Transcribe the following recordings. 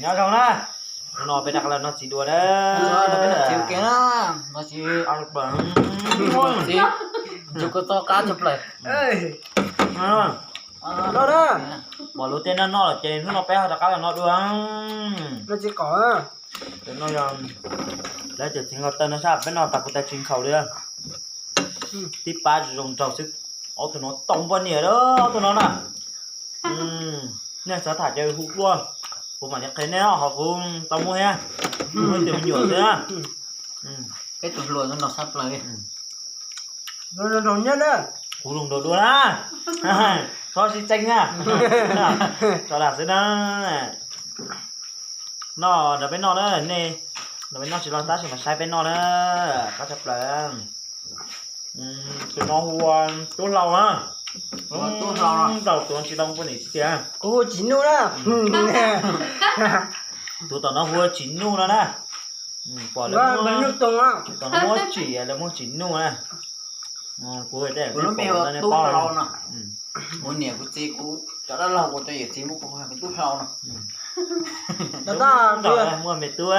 Nyob zoo na, hnub no peb rov qab los noj txiv dua na. Txiv, txiv, txiv ko txoj qab tshaj plaws. Pom lub teb noj noj lawm ces hnub no peb ho rov qab los noj dua. Peb no yog lawv cov txiv nqaus taw no sab peb noj tas kuv tas tsis nkhaus li. Tib pab zoo nraug xwb. Ob tug no tau poj niam lawm ob tug no na. Nej xav tham ces hu dua, kuv mam li qhia nej ho kuv tau muab thiab. Kuv muab tus me nyuam xwb na. Peb tus hluas no sab plaws li. Kuv zoo nraug dua na. Txhob sib txeeb na. Tso lam xwb na. Noj nrog peb noj na, nej nrog peb noj tsis los tab sis mas saib peb noj na. Qab tshaj plaws. Tus no hu ua Tub Hlau na. Tub Hlau, tau tus tsis tau poj niam tiag. Kuv hu Tsim Nuj na. Tus tom no hu ua Tsim Nuj no na. Pom lawv muab, tom no muab Tsim, lawv muab Tsim Nuj na. Kuv lub npe hu Tub Hlau no. Kuv niam kuv txiv kuv cov dab laug kuv cov yawm txiv muab kuv hu ua Tub Hlau no. Muaj me tub.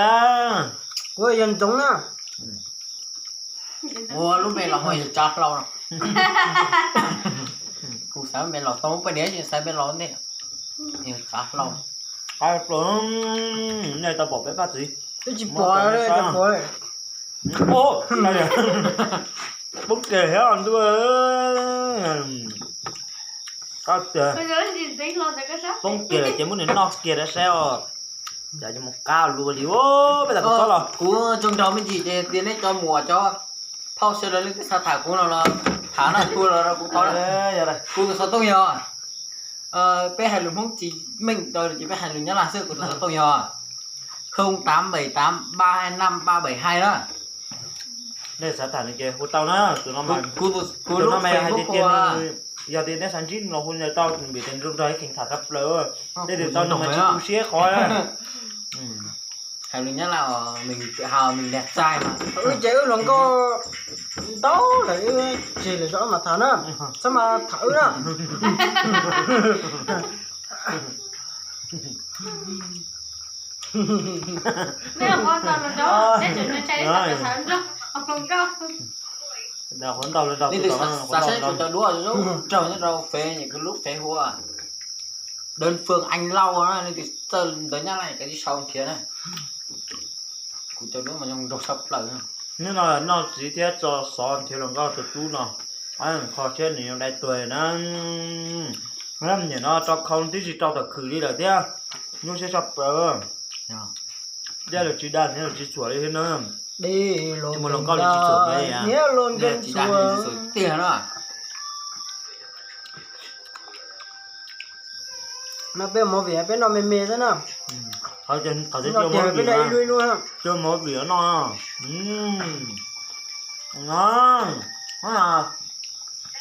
Kuv yog Ntxoov na. Ua lub npe los hu yog Tsav Hlau no. Kuv xav npe los tau poj niam, xav npe los ntej, yog Tsav Hlau. Qab pluas, nej tau pom peb pab txiv. Twb tsis pom, poob kiag thiab ntuj. Qab tiag, poob kiag lawm ces muab nws noj kiag rau saib os. Cas yuav mus qab luaj li. Peb tas kuv txob los kuv tsoos nraug me ntsis ces tias neb cov muam cov phauj sawv daws leej twg xav tham kuv no los tham na, kuv los kuv tau. Kuv tus xov tooj yog, peb hais lus Hmoob tsis meej rau ces peb hais lus Nyab Laj xwb, kuv tus xov tooj yog không tám bảy tám ba hai năm ba bảy hai na. Nej xav tham nws ces hu tau na, tus no mas, tus no mas hais tiag tiag, yog tias nej xav ntsib nws los hu nws tau, vim tias nws zoo nraug thiab kheev tham tshaj plaws. Tej tus tau nws mas tsis tu siab qhov. Hais lus Nyab Laj, mình tự hào mình đẹp trai mà. Wb ces wb hluas nkauj ntau lawm, wb tseg lawm zog wb mam tham na, txhob mas tham wb na. Neb ua tau los rau, neb tseem ntshai ntshai tham hluas nkauj. Neb xav saib kuv cov duab zoo nraug nyob rau Face, kuv lub Face hu ua Đơn Phương Anh Lau na, leej twg txawj ntawv Nyab Laj kav tsij sau nrhiav na. Kuv cov duab mas zoo nraug tshaj plaws. Hnub no noj txiv thiab tso xov nrhiav hluas nkauj tus tub no, kho siab nws yuav dai tuag na. Niam no rau khau tib si rau tom khwm li lawm thiab, nyuaj siab tshaj plaws. Dej los tsis da, hniav los tsis txhuam li thiab na. Tsis muaj hluas nkauj li tsis txhuam li. Hniav los tsis txhuam tiag na. No peb movie peb noj me me xwb na. Qhov tiag peb noj ib lub ib lub. Cov movie no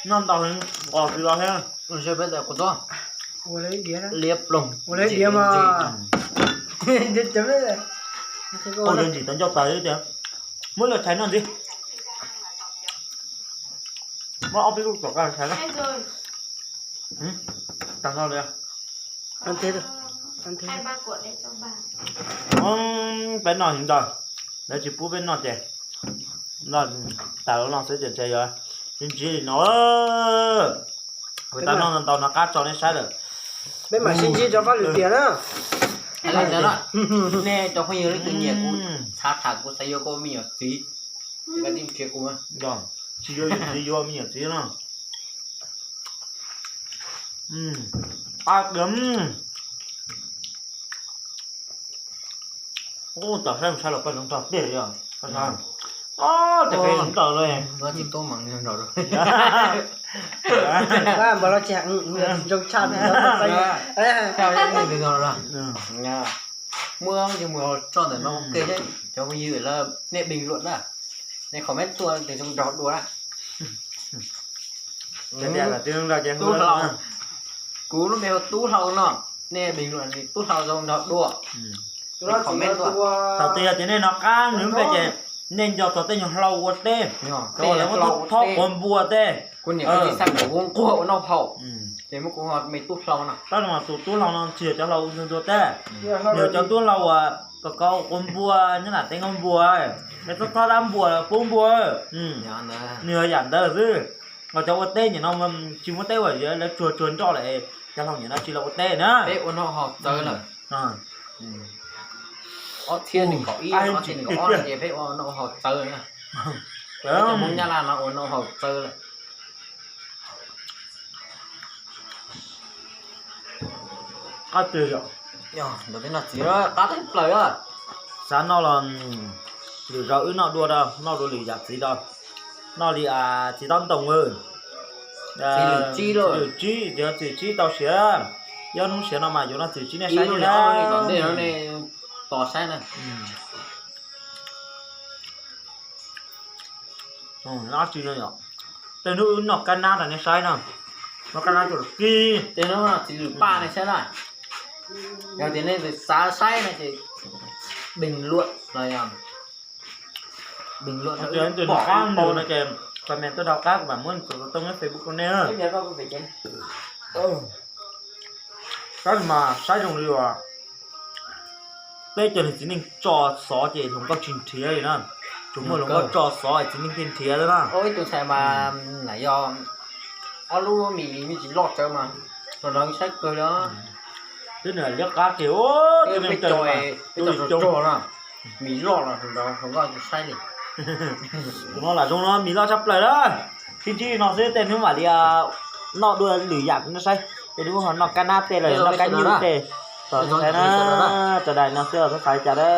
noj ntau nqos tsis los thiab. Liab ploog. Ua li diav mas. Ua li ntsis tau ncauj tas li tias muab los tshais noj ntxiv. Muab ob peb lub tom qab tshais na. Tag no li. Peb noj heev ntawd, lawv tsis pub peb noj ces noj tas los noj xwb ces ntshe yuav sib ntsib li no. Kuv tau noj ntau no qab tso nej saib lawm. Peb mam sib ntsib rau fab lwm tiam na. Nej cov phooj ywg leej twg nyiam kuv, xav tham kuv, xav yuav kuv me nyuam txiv, koj tij nrhiav kuv. Tsis yuav yus txiv, yuav me nyuam txiv no. Ua tam saib mus saib los koj zoo nraug tiag li os. Tab sis zoo nraug li. Muaj mus tso ntawm no ua ke thiab cov phooj ywg, nej bình luận na, nej comment tuaj tias zoo nraug dua na. Tub Hlau, kuv lub npe hu Tub Hlau no, nej bình luận Tub Hlau zoo nraug dua. Comment tuaj. Thaum twg yog tias nej nov qab nws lub npe ces nej nco txog tej nyuag hlau ua teb, tej nyuag thob quav npua teb. Kuv niam kuv txiv xa kuv nquag ua noj haus. Ces muab kuv me tub hlau no. Tab sis mas tus tub hlau no tsis yog cov hlau ua ntuag teb, nws yog cov tub hlau uas kov kov ua npua nyob nram teb nkaug npua, nws txhob txhob dab npua pub npua. Nws yog yam ntawd xwb. Los cov ua teb nim no tsis muaj teb ua, lawv tsuag tsuag nroj lawm, cov hlau nim no tsis los ua teb na. Peb ua noj haus txawv lawm. Ob txhiab nees nkaum ib, ob txhiab nees nkaum ob ces peb ua noj haus txawv na. Peb cov Hmoob Nyab Laj no ua noj haus txawv lawm. Qab twg yom? Ntawm peb noj txiv qab teb plaws. Xav noj los lwm zaus wb noj dua rau, noj dua lwm yam txiv rau. Noj li txiv tob ntoo, txiv lwm tsib, txiv lwm tsib tau siav. Ib ob hnub siav no mas yuav noj txiv lwm tsib nej saib li na. Tos saib na. Tej hnub wb noj kab nab rau nej saib na. Noj kab nab rau kib. Tej hnub noj txiv lwm paj nej saib na. Yog tias nej xav saib no ces bình luận los yog bình luận rau tus pom qab mus no ces comment tuaj rau qab kuv mam muab tus xov tooj nyob Facebook rau nej. Tab sis mas saib zoo li uas peb cov niag txiv neej tso xov ces hluas nkauj tsis nrhiav li na. Tsuas muaj hluas nkauj tso xov es txiv neej thiaj nrhiav xwb na. Ib tug ntxhais mas yog ob lub mis me ntsis loj tsawv mas hluas nraug saib kawg li. Twb nws liab qab kiag, peb cov, peb cov tso tso na, mis loj los hluas nraug hluas nkauj tsis saib li. Tus no lam zoo no, mis loj tshaj plaws na. Sib ntsib no xwb, tej hnub mam li noj dua lwm yam rau nej saib. Tej hnub ho noj kab nab tej los noj kab nyuj tej. Tos saib na, tso dais no xwb, txhob xav li cas na.